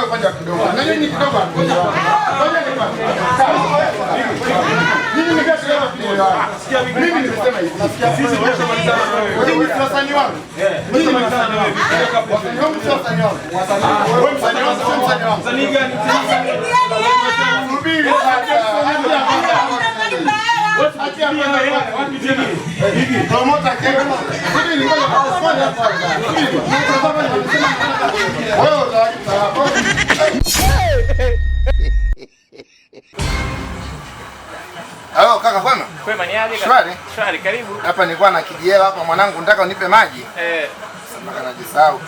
upande wa kidogo. Na nyinyi kidogo. Ngoja ni kwanza. Nyinyi ni kidogo tunaelewana. Mimi nimesema hivi. Nyinyi si wasanii wangu. Nyinyi ni wasanii wangu. Wasanii wangu si wasanii wangu. Wewe msanii wangu sio msanii wangu. Msanii gani? Subiri sasa. Achia kwanza. Promoter keki. Subiri ngoja kwanza kwanza. Subiri. Wewe utawalipa hapo. Halo kaka, kwema? Kwema ni aje kaka? Shwari. Shwari, karibu. Hapa nilikuwa na kijela hapa mwanangu, nataka unipe maji. Sasa mpaka najisahau.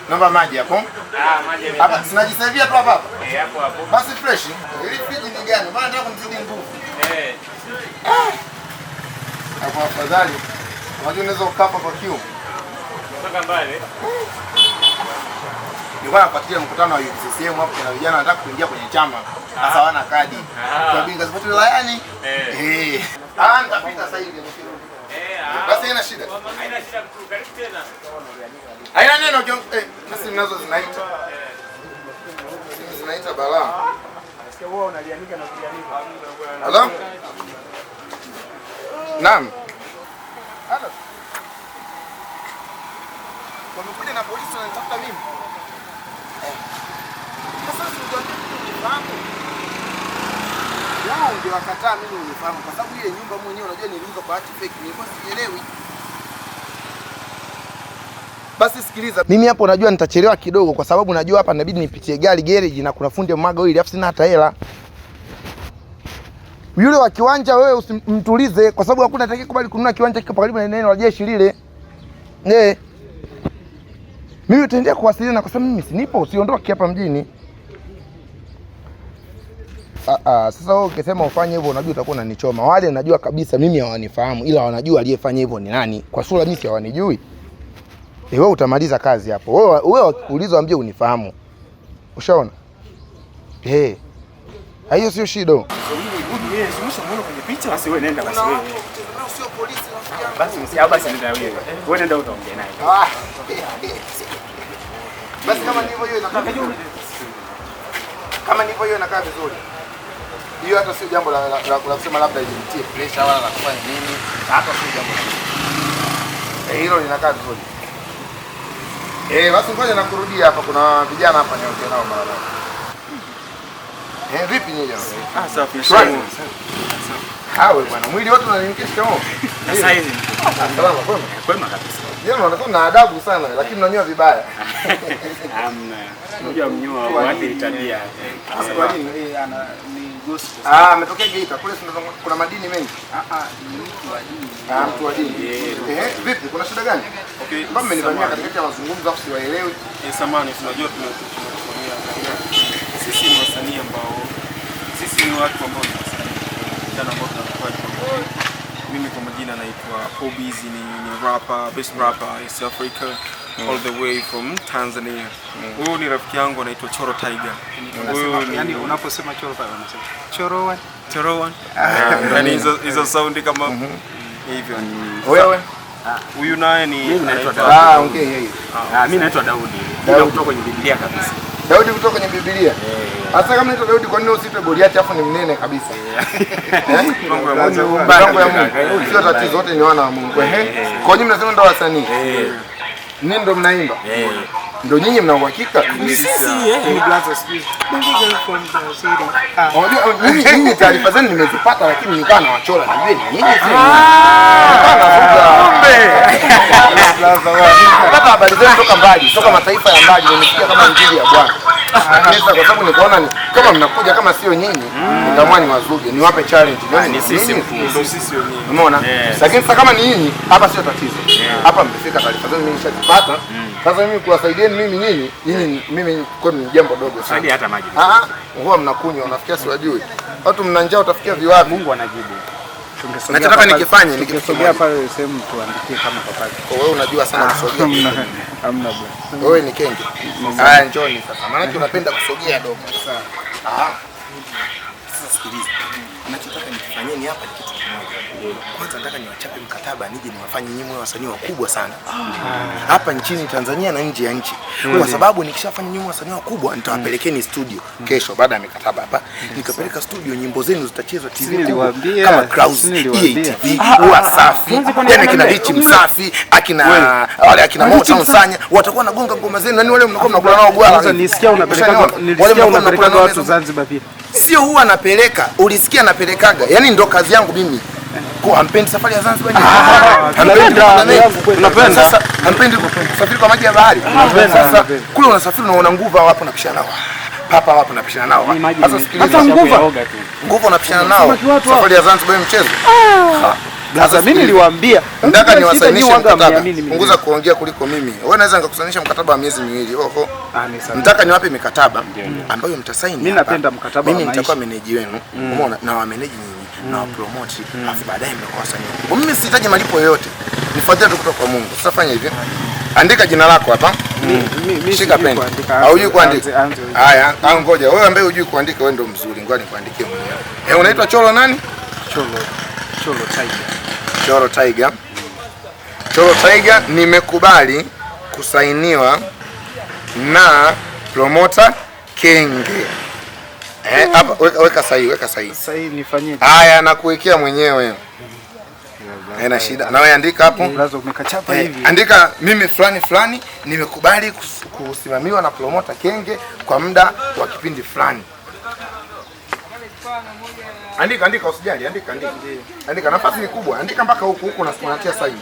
Naomba maji hapo. Ah, maji yame. Hapa sinajisaidia tu hapa hapa. Eh, hapo hapo. Basi fresh. Ili friji ni gani? Maana nataka kumzidi nguvu. Hapo afadhali. Unajua unaweza ukafa kwa kiu. Kutoka mbali. Nilikuwa nafuatilia mkutano wa UVCCM hapo, kuna vijana wanataka kuingia kwenye chama. Sasa hawana kadi. Kwa binga zipate wilayani. Ah, nitapita sasa hivi nikirudi. Basi haina shida. Haina shida mkuu, karibu tena. Haina neno na simu nazo zinaita. Simu zinaita balaa. Hello? Naam. Hello. Wamekuja na polisi wananitafuta mimi. Sasa si unifahamu. Wao ungewakataa mimi unifahamu kwa sababu ile nyumba mwenyewe unajua niliuza kwa hati fake, nilikuwa sielewi. Basi sikiliza, mimi hapo najua nitachelewa kidogo kwa sababu najua hapa inabidi nipitie gari garage na kuna fundi mwaga oil, alafu sina hata hela. Yule wa kiwanja wewe usimtulize kwa sababu hakuna atakayekubali kununua kiwanja kiko karibu na eneo la jeshi lile. Mimi utaendelea kuwasiliana kwa sababu mimi sinipo, siondoki hapa mjini. Sasa wewe ukisema ufanye hivyo unajua utakuwa unanichoma. Wale najua kabisa mimi hawanifahamu ila wanajua aliyefanya hivyo ni nani. Kwa sura mimi si hawanijui. Wewe utamaliza kazi hapo. Wewe wakikuuliza waambie unifahamu. Ushaona? Hiyo sio shida. Basi wewe nenda basi wewe. Sio polisi rafiki yangu. Basi msi basi nenda wewe. Wewe nenda utaongea naye. Basi kama ndivyo hiyo inakaa vizuri. Kama ndivyo hiyo inakaa vizuri. Hiyo hata sio jambo la kusema labda ilimtie pressure wala la kufanya nini. Hata sio jambo la. Hilo linakaa vizuri. Basi ngoja nakurudia hapa, kuna vijana hapa niongee nao mara moja. Vipi nyinyi jamani? Ah, safi. Shwari. Hawe bwana, mwili wote unaninukia shikamoo. Sasa hizi. Salama kwema? Kwema kabisa. Yeye anaonekana na adabu sana lakini mnanyoa vibaya. Hamna. Unajua mnyoa huathiri tabia. Kwa nini? Ana ni ghost. Ametokea Geita. Kule kuna madini mengi. Ni mtu wa dini. Mtu wa dini. Vipi kuna shida gani? Okay. Mbona mmenivamia katikati ya mazungumzo afu siwaelewi? Samahani, tunajua tumekufanyia. Sisi ni wasanii ambao sisi ni watu ambao ni wasanii. Vijana ambao tuna vipaji kwa kweli. Mimi kwa majina naitwa Obiz, ni rapper, best rapper East Africa, all the way from Tanzania. Huyu ni rafiki yangu anaitwa Choro Tiger. Huyu ni Yaani unaposema Choro pale unasema Choro one. Choro one. Yaani hizo sound kama hivyo. Wewe? Huyu naye ni Mimi naitwa anaitwa Daudi. Okay, yeye. Mimi naitwa Daudi. Daudi kutoka kwenye Biblia kabisa. Daudi kutoka kwenye Biblia. Hasa kama naitwa Daudi, kwa nini usiitwe Goliath afu ni mnene kabisa? Mungu ya Mungu. Mpango ya Mungu. Sio tatizo, wote ni wana wa Mungu. Kwa nini mnasema ndo wasanii? Ninyi ndo mnaimba? Ndio nyinyi mna uhakika? Sisi Ni blaza excuse. Unajua nyinyi taarifa zenu nimezipata lakini nikawa nawachora nijue ni nyinyi sio. Kumbe. Napata habari zenu toka mbali, toka mataifa ya mbali, nimesikia kama injili ya Bwana. Sasa kwa sababu nikaona ni kama mnakuja kama sio nyinyi, nikaamua niwazuge, niwape challenge. Ni sisi mkuu. Ndio sisi wenyewe. Umeona? Lakini sasa kama ni nyinyi, hapa sio tatizo. Hapa mmefika, taarifa zenu mimi nishazipata. Sasa mimi kuwasaidieni mimi nyinyi mimi kwenu ni jambo dogo sana. Hata maji. Huwa mnakunywa, unafikia siwajui. Watu mna njaa utafikia viwapi? Mungu anajibu. Nachotaka nikifanye ni kitu Tungesogea pale sehemu tuandikie kama papake. Wewe unajua sana kusogea. Hamna bwana. Wewe ni kenge. Haya njoni sasa. Maana unapenda kusogea dogo. Sawa. Sasa sikiliza. Nachotaka nikifanye nikifanyeni hapa ni kitu kimoja. Kwanza nataka niwachape mkataba nije niwafanye nyinyi wasanii wakubwa sana hapa nchini Tanzania na nje ya nchi. Kwa sababu nikishafanya nyinyi wasanii wakubwa nitawapelekeni studio kesho baada ya mikataba hapa. Nikapeleka studio, nyimbo zenu zitachezwa TV kubwa kama Clouds, EATV, Wasafi, yani kina Richi Msafi, akina wale akina Mo Town Sanya watakuwa nagonga ngoma zenu. Yani wale mnakuwa mnakula nao bwana. Nilisikia unapeleka watu Zanzibar pia. Sio huwa napeleka, ulisikia napelekaga. Yani ndo kazi yangu mimi. Kwa hampendi safari ya Zanzibar nyinyi? Tunapenda. Sasa hampendi kusafiri kwa maji ya bahari. Sasa kule unasafiri unaona nguva hapo unapishana nao. Papa hapo unapishana nao. Sasa sikiliza, hata nguva unapishana nao. Safari ya Zanzibar mchezo. Sasa mimi niliwaambia nataka niwasainishe mkataba. Punguza kuongea kuliko mimi. Wewe naweza nikakusainisha mkataba wa miezi miwili. Oho. Nataka niwape mikataba ambayo mtasaini. Mimi napenda mkataba wa maisha. Mimi nitakuwa meneji wenu. Umeona, na wa meneji nyinyi na wa promote, alafu baadaye mtakuwa wasanii. Mimi sihitaji malipo yoyote. Nifuatie tu kutoka kwa Mungu. Sasa fanya hivi. Andika jina lako hapa. Shika peni. Hujui kuandika? Haya, ngoja. Wewe ambaye hujui kuandika wewe ndio mzuri. Ngoja nikuandikie mwenyewe. Unaitwa Cholo nani? Cholo Tiger. Cholo Tiger. Cholo Tiger, nimekubali kusainiwa na promoter Kenge. Hapa weka sahihi, weka sahihi. Sahihi nifanyie. Haya, nakuwekea mwenyewe. Haina shida. Na wewe andika hapo. Blazo umekachapa hivi. Andika mimi fulani fulani nimekubali kusimamiwa na promoter Kenge kwa muda wa kipindi fulani. Andika, andika usijali, andika, andika. Andika, nafasi ni kubwa. Andika mpaka huku huku unatia sahihi.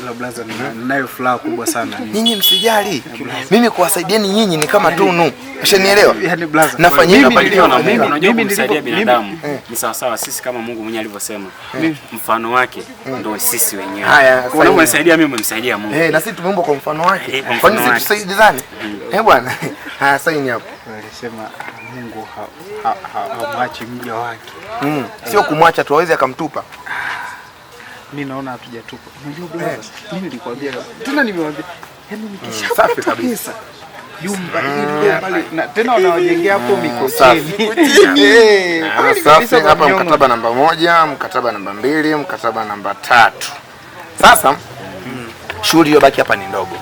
La blaza, ninayo furaha kubwa sana. Nyinyi msijali. Mimi kuwasaidieni nyinyi ni kama tunu. Ushanielewa? Yaani blaza, nafanyia mimi unajua kumsaidia binadamu ni sawa sawa sisi kama Mungu mwenyewe alivyosema. Mfano wake ndio sisi wenyewe. Kwa nini unasaidia mimi, umemsaidia Mungu. Na sisi tumeumbwa kwa mfano wake. Kwa nini sisi tusaidizane? Bwana. Haya, saini hapo. Alisema Mungu hamwachi mja wake. Sio kumwacha tu, hawezi akamtupa. Mimi naona hatujatupa. Unajua blaza, mimi nilikwambia tena nimewaambia, yani nikishapata pesa jumba hili pale na tena wanawajengea hapo Mikocheni. Safi. Hapa mkataba namba 1, mkataba namba 2, mkataba namba 3. Sasa shughuli iliyobaki hapa ni ndogo.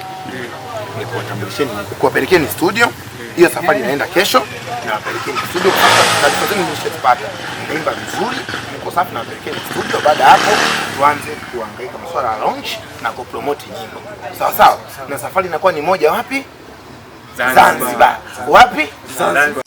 Ni kuwatambulisheni, kuwapelekeni studio. Hiyo safari inaenda kesho, na wapelekeni studio kwa taarifa zenu nimeshazipata. Naimba vizuri, mko safi, na wapelekeni studio. Baada hapo tuanze kuhangaika masuala ya launch na kupromote nyimbo. Sawa sawa. Na safari inakuwa ni moja wapi? Zanzibar. Wapi? Zanzibar.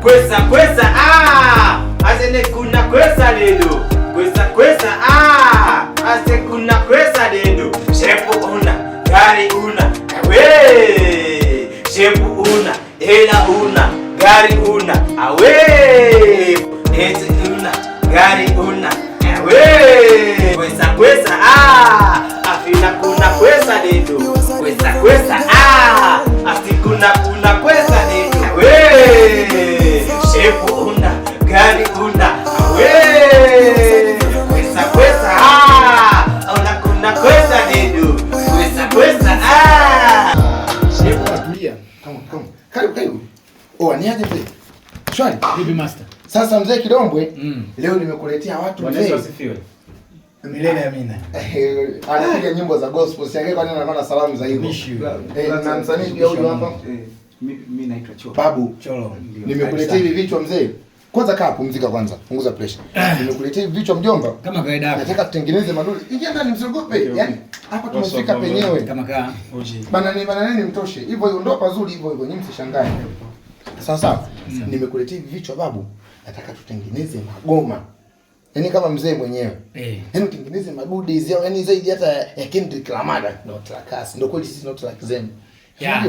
Kwesa kwesa ah, azene kuna kwesa lelo. Kwesa kwesa ah, ase kuna kwesa lelo. Shepu una, gari una, awe. Shepu una, hela una, gari una, awe. Eti una, gari una, awe. Kwesa kwesa ah, afina kuna kwesa lelo. Kwesa kwesa ah, asi kuna kuna kwesa lelo. Awe. Shepu una, gari una, awe. Kwesa kwesa ah, ona kuna kwesa dedu. Kwesa kwesa ah. Shepu atulia. Come come. Karibu karibu. Oh, ni aje mzee? Shwari. Vipi master? Sasa mzee Kidombwe, leo nimekuletea watu mzee. Bwana asifiwe. Milele amina. Anapiga nyimbo za gospel, siangalie kwa nini anaona salamu za hivyo. Na msanii pia huyu hapa. Mimi naitwa Cholo. Babu Cholo. Nimekuletea hivi vichwa mzee. Kwanza kaa pumzika kwanza. Punguza pressure. Nimekuletea hivi vichwa mjomba. Kama kawaida yako. Nataka tutengeneze maduli. Ingia ndani msiogope. Yaani hapa tumefika penyewe. Kama kaa. Bana nini mtoshe. Hivyo hivyo ndio pazuri hivyo hivyo. Nyinyi msishangae. Sawa sawa. Nimekuletea hivi vichwa babu. Nataka tutengeneze magoma. Yaani kama mzee mwenyewe. Yaani tutengeneze magoodies yao, yaani zaidi hata ya Kendrick Lamar not like us. Ndio kweli sisi not like them. Yeah.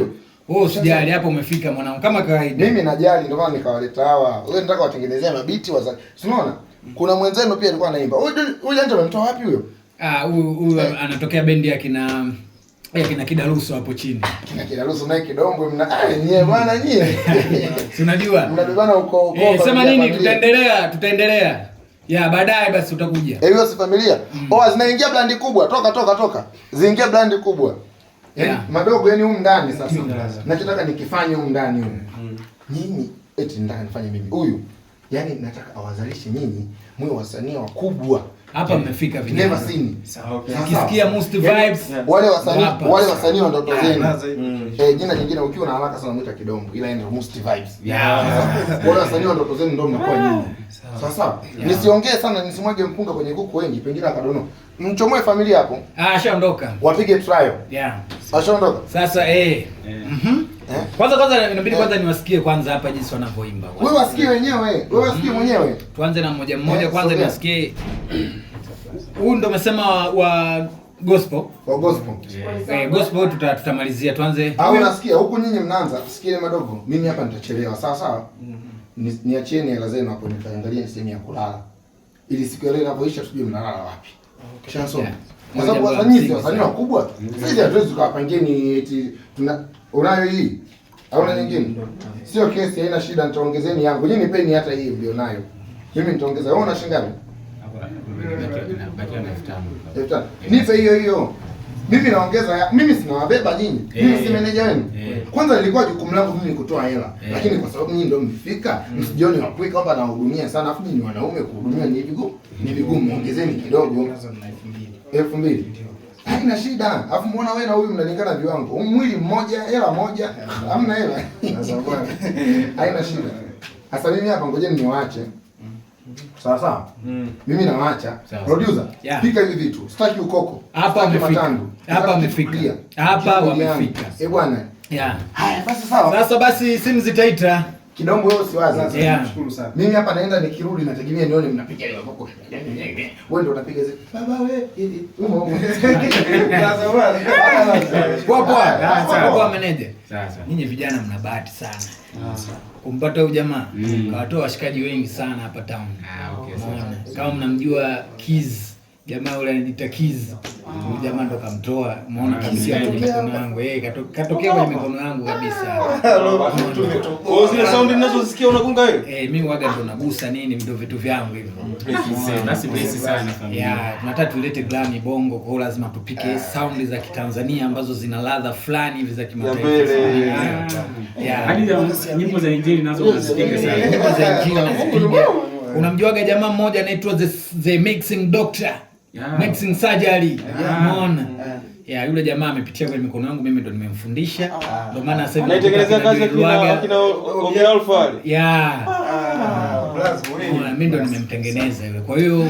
Wewe usijali hapo umefika mwanangu kama kawaida. Mimi najali ndio maana nikawaleta hawa. Wewe nataka watengenezea mabiti wa. Si unaona? Kuna mwenzenu pia alikuwa anaimba. Huyu janja amemtoa wapi huyo? Huyu anatokea bendi ya kina Kidaruso hapo chini. Kina Kidaruso naye Kidombwe mna nyie bwana nyie. Si unajua? Mnabebana huko huko. Sema nini tutaendelea. Ya baadaye basi utakuja. Hiyo si familia. Oh, zinaingia brandi kubwa. Toka. Ziingia brandi kubwa. Yaani madogo yani humu ndani sasa. Nachotaka nikifanye humu ndani humu. Nyinyi eti nataka nifanye mimi. Huyu yani nataka awazalishe nyinyi mwe wasanii wakubwa. Hapa mmefika vijana. Never seen. Ukisikia Most Vibes wale wasanii wa ndoto zenu. Jina jingine ukiwa na haraka sana muita Kidombo, ila ndio Most Vibes. Wale wasanii wa ndoto zenu ndio mnakuwa nyinyi. Sasa nisiongee sana, nisimwage mpunga kwenye kuku wengi, pengine akadono. Mchomoe familia hapo. Ashaondoka. Wapige trial. Ashaondoka. Sasa Kwanza inabidi kwanza niwasikie kwanza hapa jinsi wanavyoimba. Wewe wasikie wenyewe. Wewe wasikie mwenyewe. Tuanze na mmoja mmoja kwanza niwasikie. Huyu ndo umesema wa gospel. Wa gospel. Gospel tutamalizia tuanze. Au unasikia huku nyinyi mnaanza, sikie madogo. Mimi hapa nitachelewa. Sawa sawa. Niachieni hela zenu hapo nikaangalie sehemu ya kulala. Ili siku ile inapoisha tujue mnalala wapi. Kisha soma. Kwa sababu wasanii wakubwa. Sisi hatuwezi tukawapangieni eti tuna unayo hii. Hauna nyingine? Sio kesi, haina shida, nitaongezeni yangu. Nyinyi nipeni hata hii mlionayo. Mimi nitaongeza. Wewe una shilingi ngapi? Hapa na 5,000. Nipe hiyo hiyo. Mimi naongeza, mimi sinawabeba nyinyi. Mimi si meneja wenu. Kwanza nilikuwa jukumu langu mimi kutoa hela. Lakini kwa sababu nyinyi ndio mmefika, msijione wapweka kwamba nawahudumia sana. Afu nyinyi wanaume kuhudumia ni vigumu. Ni vigumu, ongezeni kidogo. 2,000. Haina shida. Alafu muona wewe na huyu mnalingana viwango. Mwili mmoja, hela moja, hamna hela. Haina shida. Sasa mimi hapa ngojeni niwaache. Sawa sawa. Mimi nawaacha. Producer, pika hivi vitu. Sitaki ukoko. Hapa amefika. Hapa amefika. Hapa wamefika. Eh bwana. Haya basi sawa. Sasa basi simu zitaita. Kidombo wewe usiwaze. Nashukuru sana. Mimi hapa naenda nikirudi nategemea nione mnapiga ile maboko. Wewe ndio unapiga zile. Baba wewe. Poa poa. Poa manager. Sasa. Ninyi vijana mna bahati sana. Kumpata huyu jamaa kawatoa washikaji wengi sana hapa town. Okay sasa. Kama mnamjua Kiz, jamaa yule anajiita Kiz. Huyu jamaa ndo kamtoa. Umeona kabisa kwenye mikono yangu. Katokea kwenye mikono yangu kabisa. Kwa zile sound ninazosikia unagonga wewe? Mimi huaga ndo nagusa nini ndio vitu vyangu hivyo. Basi bless sana familia. Tunataka tulete Grammy Bongo, kwa hiyo lazima tupike sound za Kitanzania ambazo zina ladha fulani hivi za kimataifa. Hadi nyimbo za Injili nazo unazipiga sana. Nyimbo za Injili nazipiga. Unamjuaga jamaa mmoja anaitwa the Mixing Doctor. Mixing Surgery. Umeona? Yule jamaa amepitia kwenye mikono yangu, mimi ndo nimemfundisha. Ndio maana sasa hivi anaitengenezea kazi kina Oge Alpha. Mimi ndo nimemtengeneza yule. Kwa hiyo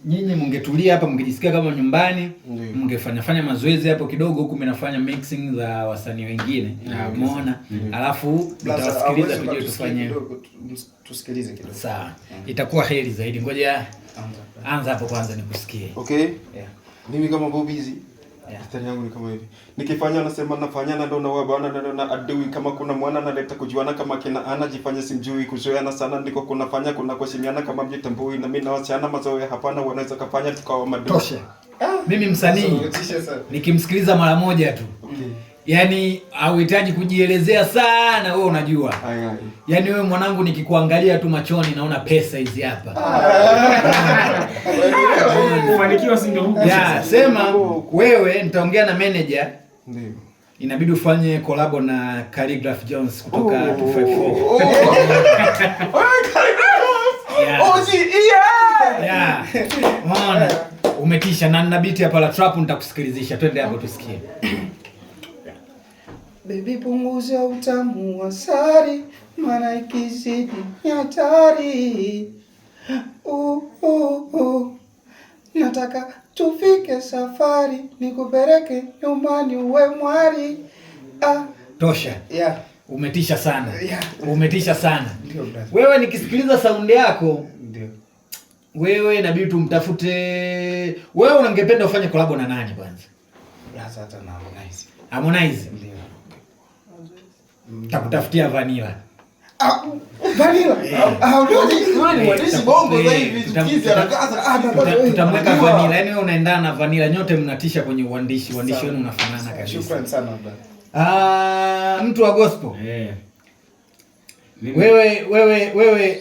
nyinyi mngetulia hapa mngejisikia kama nyumbani, mngefanya mazoezi hapo kidogo huku mimi nafanya mixing za wasanii wengine. Umeona? Alafu nitawasikiliza tujue tufanye tusikilize kidogo. Sawa. Itakuwa heri zaidi. Ngoja anza hapo kwanza nikusikie. Okay. Mimi kama Bobizi mstari yangu ni kama hivi. Nikifanya nasema nafanya na ndo na wabana na ndo na adui kama kuna mwana analeta kujuana kama kina ana jifanya simjui kuzoeana sana ndiko kunafanya kuna kuheshimiana kama mjitambui na mimi na wasichana mazoea hapana wanaweza kafanya tukawa madui. Tosha. Mimi msanii nikimsikiliza mara moja tu. Yaani hauhitaji kujielezea sana, wewe unajua. Yaani wewe mwanangu nikikuangalia tu machoni naona pesa hizi hapa. Kufanikiwa si ndio huko. Sema wewe nitaongea na manager. Ndio. Inabidi ufanye collab na Calligraph Jones kutoka 254. Umeona? Umetisha na nina beat hapa la trap nitakusikilizisha. Twende hapo tusikie. Baby punguza utamu wa sari, maana ikizidi ni hatari. Nataka tufike safari, nikupeleke nyumbani uwe mwari. Tosha. Umetisha sana. Umetisha sana. Wewe nikisikiliza sound yako, ndio. Wewe inabidi tumtafute. Wewe ungependa ufanye collab na nani kwanza? Sasa hata na Harmonize. Harmonize? Ndio. Takutafutia Vanilla. Vanilla. Yule ni mwandishi bongo sasa hivi chikizi anakaza. Tutamweka Vanilla. Yaani wewe unaendana na Vanilla, nyote mnatisha kwenye uandishi. Uandishi wenu unafanana kabisa. Shukrani sana baba. Mtu wa gospel. Wewe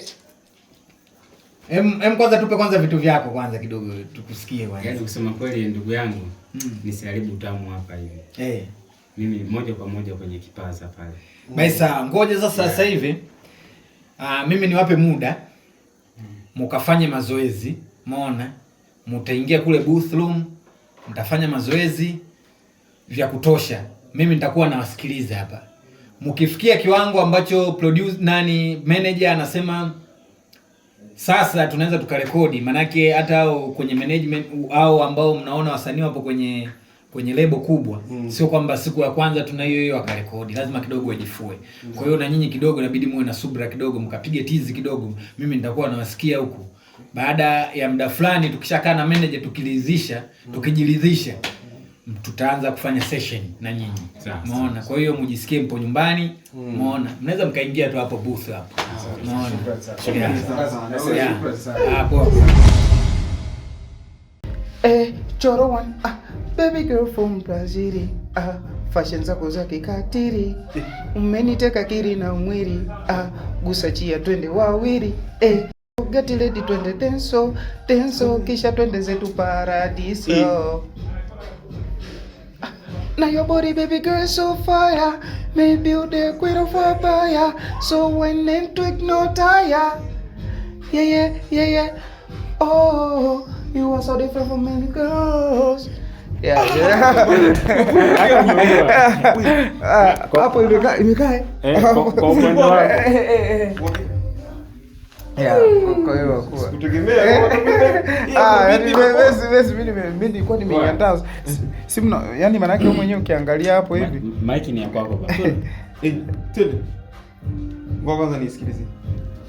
kwanza tupe kwanza vitu vyako kwanza kidogo tukusikie kwanza. Yaani kusema kweli ndugu yangu, nisiharibu utamu hapa hivi. Mimi moja kwa moja kwenye kipaza pale. Basi ngoja sasa hivi mimi niwape muda mukafanye mazoezi, umeona? Mtaingia kule booth room, mtafanya mazoezi vya kutosha. Mimi nitakuwa nawasikiliza hapa. Mkifikia kiwango ambacho produce nani manager anasema sasa tunaweza tukarekodi, manake hata kwenye management au ambao mnaona wasanii wapo kwenye lebo kubwa, sio kwamba siku ya kwanza tuna hiyo hiyo akarekodi, lazima kidogo wajifue. Kwa hiyo na nyinyi kidogo inabidi muwe na subra kidogo, mkapige tizi kidogo. Mimi nitakuwa nawasikia huku. Baada ya muda fulani tukishakaa na manager tukijiridhisha, tutaanza kufanya session na nyinyi. Umeona? Kwa hiyo mjisikie mpo nyumbani, umeona? Mnaweza mkaingia tu hapo booth hapo. Umeona? Shukrani sana. Hapo. Choro one. Baby girl from Brazil. Fashion zako za kikatili. Umeniteka kiri na mwili. Gusa chia twende wawili. Get ready twende tenso, tenso kisha twende zetu paradiso. Now your body, baby girl, so fire. Maybe you the queen of a buyer. So when them twig no tire. Yeah, yeah, yeah, yeah. Oh, you are so different from many girls. Yeah, yeah. Hapo imekaa. Kwa upande wako. Yeah, kwa hiyo sikutegemea. Yaani mimi nilikuwa nimeiandaa. Si mna, yani maana yake wewe mwenyewe ukiangalia hapo hivi. Mic ni ya kwako baba. Twende. Ngoja kwanza nisikilize.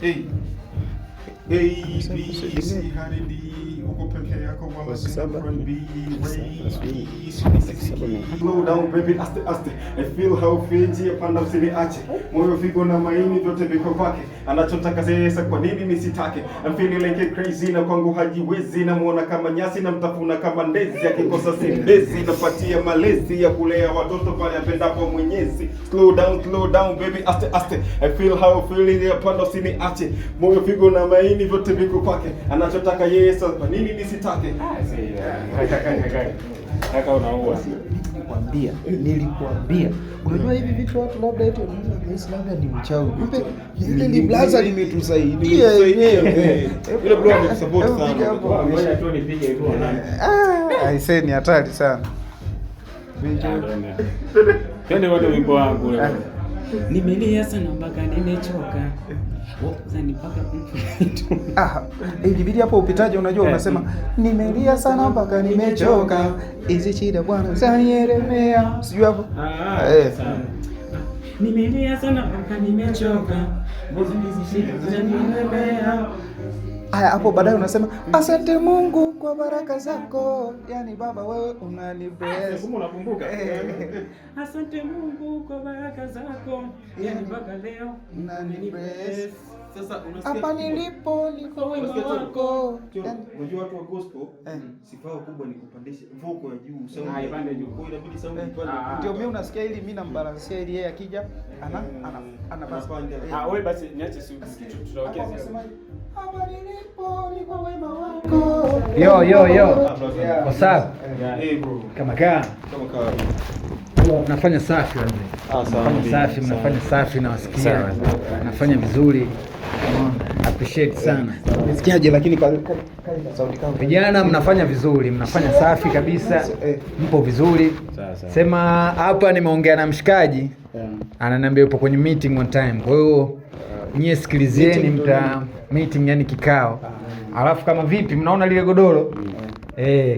A B C D uko peke yako wala sina friend B Slow down baby, aste aste. I feel how Fiji panda usiniache. Moyo figo na maini vyote viko kwake. Anachotaka sasa kwa nini nisitake? I'm feeling like a crazy na kwangu hajiwezi, na muona kama nyasi na mtafuna kama ndezi, akikosa simbezi napatia malezi ya kulea watoto pale apendapo Mwenyezi. Slow down baby, aste aste. I feel how feeling panda usiniache. Moyo figo na maini vyote viko kwake. Anachotaka yeye sasa kwa nini nisitake? Kaka unaua. Nilikuambia. Unajua hivi vitu watu labda eti wanaweza kuhisi labda ni mchawi. Kumbe ile ni blaza limetusaidia yenyewe. Ile bro ametusupport sana. Ngoja tu nipige hivyo nani. I say ni hatari sana. Twende wote wimbo wangu ule. Nimelia sana mpaka nimechoka. Ilibidi hapo upitaje, unajua unasema nimelia sana mpaka nimechoka. Hizi shida bwana zanielemea. Sijui hapo. Nimelia sana mpaka nimechoka. Hizi shida zanielemea. Haya hapo baadaye unasema asante Mungu kwa baraka zako. Yaani baba wewe unanibless. Kumbe unakumbuka. Asante Mungu kwa baraka zako. Yaani mpaka leo unanibless. Sasa unasikia hapa nilipo niko wema wako. Unajua watu wa gospel sifa yao kubwa ni kupandisha vocal ya juu, sound ipande juu. Kwa hiyo inabidi sound ipande. Ndio mimi unasikia ili mimi nambalansia ili yeye akija ana ana basi. Wewe basi niache tutaongea. Hapa nilipo niko wema wako. Yo yo yo. What's up? Hey bro. Kama kaa. Kama kaa. Mnafanya safi wewe. Mnafanya safi, mnafanya safi na wasikia. Mnafanya vizuri. Appreciate sana. Nisikiaje lakini kwa sauti kama vijana mnafanya vizuri, mnafanya safi kabisa. Mpo vizuri. Sema hapa nimeongea na mshikaji. Ananiambia yupo kwenye meeting one time. Kwa hiyo nyie sikilizieni mta meeting yani kikao. Alafu kama vipi mnaona lile godoro?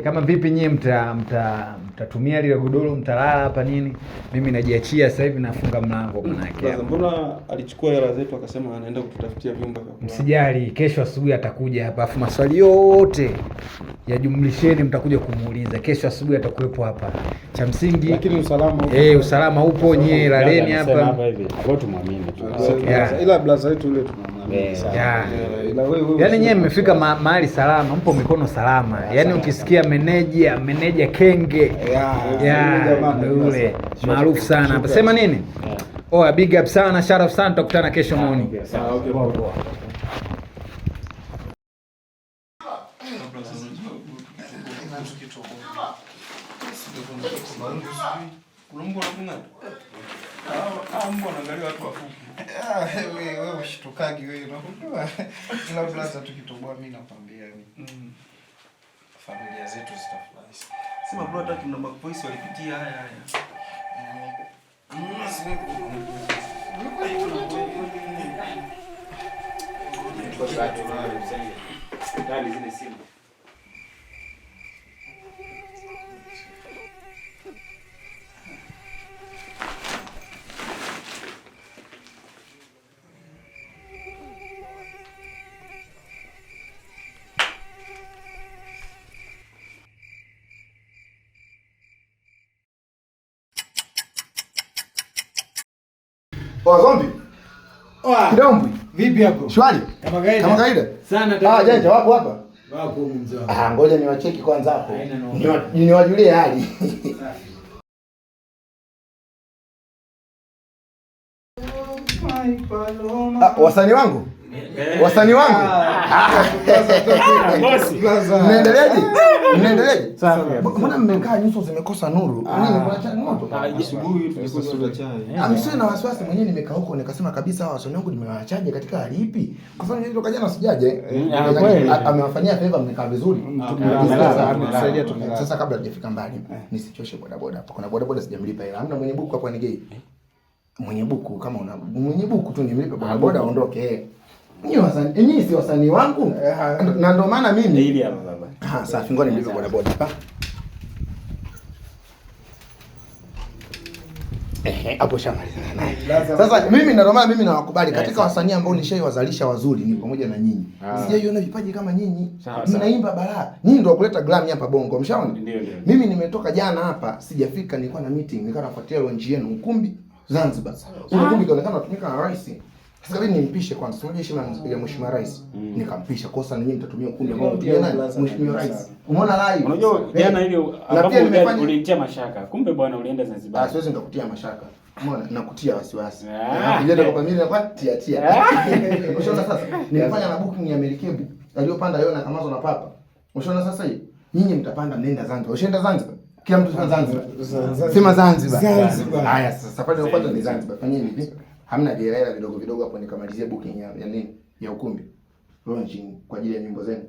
Kama vipi nyie mta Mtatumia lile godoro, mtalala hapa nini. Mimi najiachia sasa hivi, nafunga mlango manake. Mbona alichukua hela zetu akasema anaenda kututafutia vyumba vya kulala? Msijali, kesho asubuhi atakuja hapa. Afu maswali yote yajumlisheni, mtakuja kumuuliza. Kesho asubuhi atakuwepo hapa. Cha msingi Lakini usalama upo. Usalama upo, nyie laleni hapa. Hapa hivi. Kwa tumwamini tu. Yeah. Ila blaza yetu yule tunamwamini sana. Yeah. Ila wewe Yaani nyewe mmefika mahali salama, mpo mikono salama. Yaani ukisikia meneja Kenge. Yeah, ndio yule maarufu sana hapa. Sema nini? Oya, big up sana, shout out sana, tutakutana kesho morning. Sawa, okay. Poa poa. Kuna mbwa anakung'ata? Ah, mbwa anaangalia watu wafupi. Wewe ushtukagi wewe unakujua. Ila blaza tukitoboa mimi nakwambia ni familia zetu zitafurahi. Sema bro, hata kina Mac Voice walipitia haya haya. Ndani zile simu. Oa zombi. Kidombwi. Vipi hapo? Shwari. Kama kawaida. Kama kawaida. Sana Ah, janja wapo hapa. Wapo humu mzee wangu. Ah, ngoja niwacheki kwanza hapo. Haina noma. Niwajulie hali. Ah, wasanii wangu? Wasanii wangu? Bosi. Mnaendeleaje? Mnaendeleaje? Mbona mmekaa nyuso zimekosa nuru? Nini kuna changamoto? Asubuhi tulikuwa chai. Ah, msiwe na wasiwasi, mwenyewe nimekaa huko nikasema kabisa hawa wasanii wangu nimewaachaje katika hali ipi? Kwa sababu nilitoka jana sijaje. Kweli. Amewafanyia favor, mmekaa vizuri. Ametusaidia, tumelala. Sasa kabla hajafika mbali, nisichoshe bodaboda hapa. Kuna bodaboda sijamlipa hela. Hamna mwenye buku hapa ni gay. Mwenye buku kama una mwenye buku tu nimlipe bodaboda aondoke. Nyinyi wasanii, nyinyi si wasanii wangu. Na ndio maana mimi Hili hapa baba. Ah, safi, ngoja nimlipe bodaboda hapa. Hapo shamalizana naye. Sasa mimi ndio maana mimi nawakubali katika wasanii ambao nishaiwazalisha wazuri ni pamoja na nyinyi. Sijaiona vipaji kama nyinyi. Mnaimba balaa. Nyinyi ndio kuleta glam hapa Bongo, mshaona? Ndio, ndio. Mimi nimetoka jana hapa, sijafika, nilikuwa na meeting, nilikuwa nafuatilia launch yenu ukumbi Zanzibar. Ule ukumbi kaonekana unatumika na rais. Sasa kabidi nimpishe kwanza, unajua heshima ya mheshimiwa rais. Nikampisha kosa na nyinyi mtatumia ukumbi ambao unatumia nani? Mheshimiwa rais. Umeona live? Unajua jana ile Na pia ambapo ulinitia mashaka. Kumbe bwana ulienda Zanzibar. Ah, siwezi nikakutia mashaka. Umeona? Nakutia wasiwasi. Nakuja kwa familia kwa tia tia. Ushaona sasa? Nimefanya na booking ya merikebu aliyopanda Yona Kamazo na Papa. Ushaona sasa hii? Nyinyi mtapanda mnenda Zanzibar. Ushaenda Zanzibar? Kila mtu sema Zanzibar. Sema Zanzibar. Zanzibar. Haya sasa safari inayofuata ni Zanzibar. Fanyeni hivi. Hamna hela vidogo vidogo hapo nikamalizie booking ya nini? Ya ukumbi. Launching kwa ajili ya nyimbo zenu.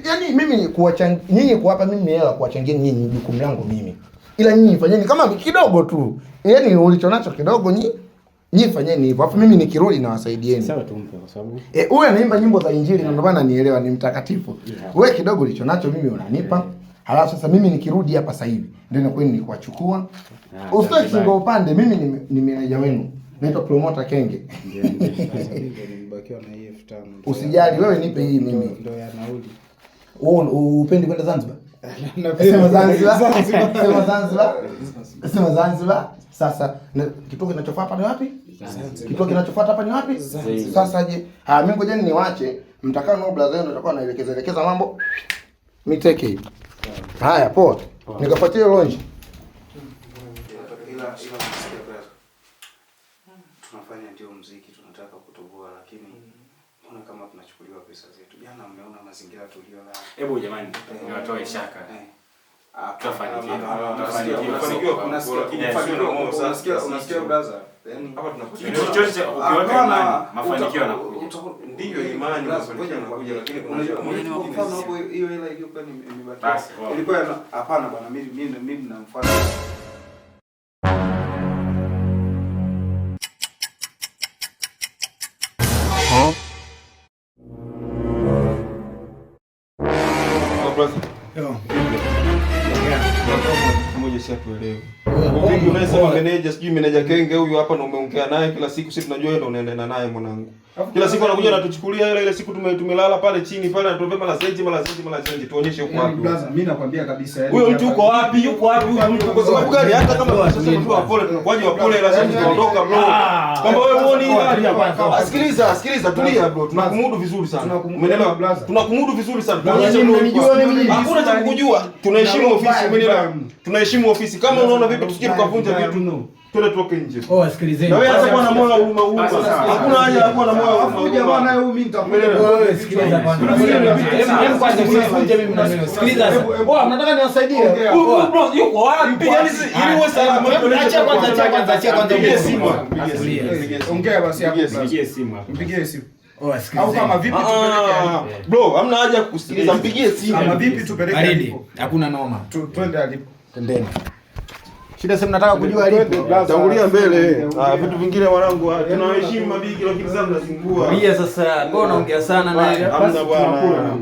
Yaani mimi kuwachangia nyinyi, kuwapa mimi hela kuwachangia nyinyi jukumu langu mimi. Ila nyinyi fanyeni kama kidogo tu. Yaani ulichonacho kidogo nyinyi fanyeni hivyo. Alafu mimi nikirudi nawasaidieni. Sawa, tumpe kwa sababu Huyu anaimba nyimbo za Injili na ndio maana nielewa ni mtakatifu. Wewe kidogo ulichonacho mimi unanipa. Halafu sasa mimi nikirudi hapa sasa hivi ndio inakuwa ni kuwachukua. Usitoe shingo upande, mimi ni meneja wenu. Naitwa Promoter Kenge. Nimebakiwa na hii 5000. Usijali wewe, nipe hii mimi. Ndio ya nauli. Wewe upendi kwenda Zanzibar? Sema Zanzibar. Sema Zanzibar. Sema Zanzibar. Sasa kituo kinachofuata hapa ni wapi? Kituo kinachofuata hapa ni wapi? Sasa je, mimi ngojeni niwache, mtakao na brother yenu atakuwa anaelekeza elekeza mambo. Miteke hii. Haya, poa. Nikafuatie launch. Ila unasikia brother. Tunafanya ndio muziki, tunataka kutoboa, lakini mbona kama tunachukuliwa pesa zetu? Jana mmeona mazingira tulio la. Hebu jamani, niwatoe shaka. Tutafanikiwa. Unasikia brother? Yaani hapa tunakuja. Kitu chochote ukiweka imani, mafanikio yanakuja. Ndiyo imani, mafanikio yanakuja, lakini kuna mfano hapo hiyo hela iliyokuwa imebakia. Ilikuwa hapana bwana, mimi namfuata. Brother. Yo. sisi hatuelewi. Vipi unasema meneja, sijui meneja Kenge huyu hapa na umeongea naye kila siku, sisi tunajua wewe ndio unaendelea naye mwanangu. Kila siku anakuja anatuchukulia hela, ile siku tumelala pale chini pale anatuambia mara zenji mara zenji mara zenji, tuonyeshe huko wapi. Brother, mimi nakwambia kabisa yani. Huyo mtu uko wapi? Yuko wapi huyo mtu? Kwa sababu gani? Hata kama sasa mtu wa pole tunakuwaje wa pole, ila sisi tunaondoka bro. Kwamba wewe muone hii hali. Sikiliza, sikiliza, tulia bro. Tunakumudu vizuri sana. Umeelewa? Tunakumudu vizuri sana. Tuonyeshe bro. Hakuna cha kukujua. Tunaheshimu ofisi, umeelewa? Tunaheshimu ofisi. Kama unaona vipi tusije tukavunja vitu. Twende tutoke nje. Oh, sikilizeni. Na wewe hata kuwa na moyo huruma huruma. Hakuna haja ya kuwa na moyo huruma. Afu jamaa naye huyu mimi nitakuja. Wewe sikiliza kwanza. Hebu kwanza usivunje mimi na mimi. Sikiliza sasa. Poa, mnataka niwasaidie? Huyu bro yuko wapi? Yaani ili uwe salama. Acha kwanza, acha kwanza, acha kwanza. Mpigie simu. Ongea basi hapo. Mpigie simu hapo. Mpigie simu. Oh, sikiliza. Au kama vipi tupeleke alipo? Bro, hamna haja ya kusikiliza. Mpigie simu. Kama vipi tupeleke alipo? Hakuna noma. Twende alipo. Twendeni. Shida sasa mnataka kujua alipo. Tangulia mbele. Vitu vingine mwanangu, tunaheshimu mabigi lakini sasa mnazingua. Pia sasa mbona unaongea sana naye? Hamna bwana.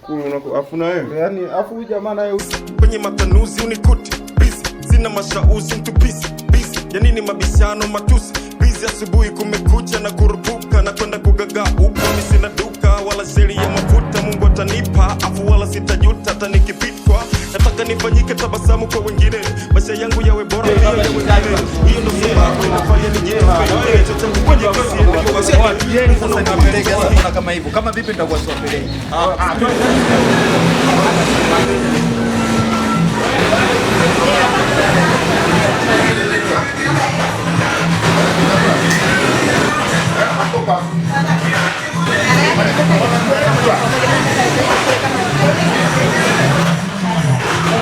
Kula afu na wewe. Yaani afu huyu jamaa naye kwenye matanuzi unikute busy, sina mashauzi mtu busy busy, ya nini mabishano matusi busy, asubuhi kumekucha na kurupuka na kwenda kugaga upo, mimi sina duka wala sheri ya mafuta, Mungu atanipa afu wala sitajuta hata nikipitwa, nataka nifanyike tabasamu kwa wengine, maisha yangu yawe bora pia ya wengine, hiyo ndo sababu inafanya nijitume kile changu kwenye kasi ya sasa niwapeleke sasa, mbona kama hivyo? Kama vipi nitakuwa siwapeleke?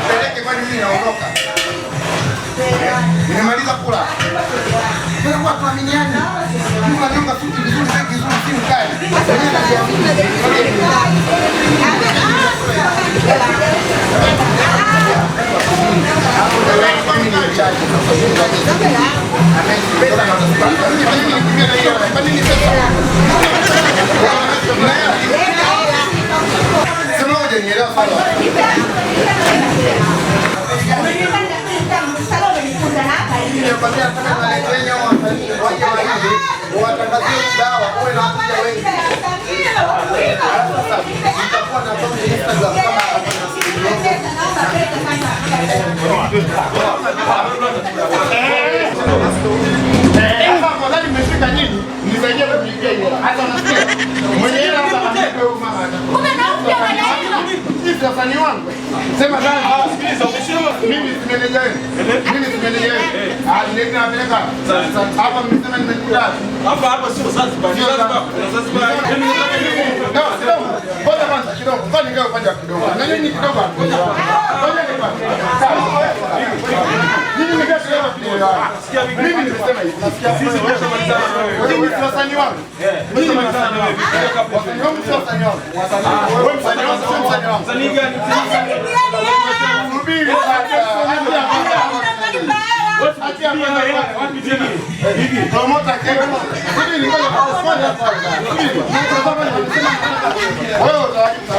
Mpeleke kwani mimi naondoka. Nimemaliza kula. Kwa tuaminiane. Mimi nanyonga suti vizuri, sasa vizuri si mkali. Sema hujanielewa sana. Watangazie dawa uwe na wateja wengi. Nitakuwa na account Instagram kama afadhali mmefika nyinyi, nisaidie kujikia hiyo. Hata unasikia mwenye hela hapa anipe huyu mama. Kumbe na upya unadaiwa. Sisi wasanii wangu. Sema sana. Sikiliza, umesema mimi si meneja wenu. Mimi si meneja wenu. Ndio napeleka. Hapa mmesema nimekuta. Hapa hapa sio Zanzibar. Zanzibar. Zanzibar. No, kidogo. Ngoja kwanza kidogo. Ngoja nikae upande wa kidogo. Na nyinyi kidogo. Ngoja kwanza. Mimi nikae kidogo. Mimi nimesema hivi. Sisi tumeshamalizana na wewe. Mimi si wasanii wangu. Mimi nimemalizana na wewe. Wasanii wangu sio wasanii wangu. Wewe msanii wangu sio msanii wangu. Msanii gani? Subiri sasa. Acha Wapi tena? Promoter Kenya. Subiri ngoja kwanza. Subiri. Wewe utawalipa.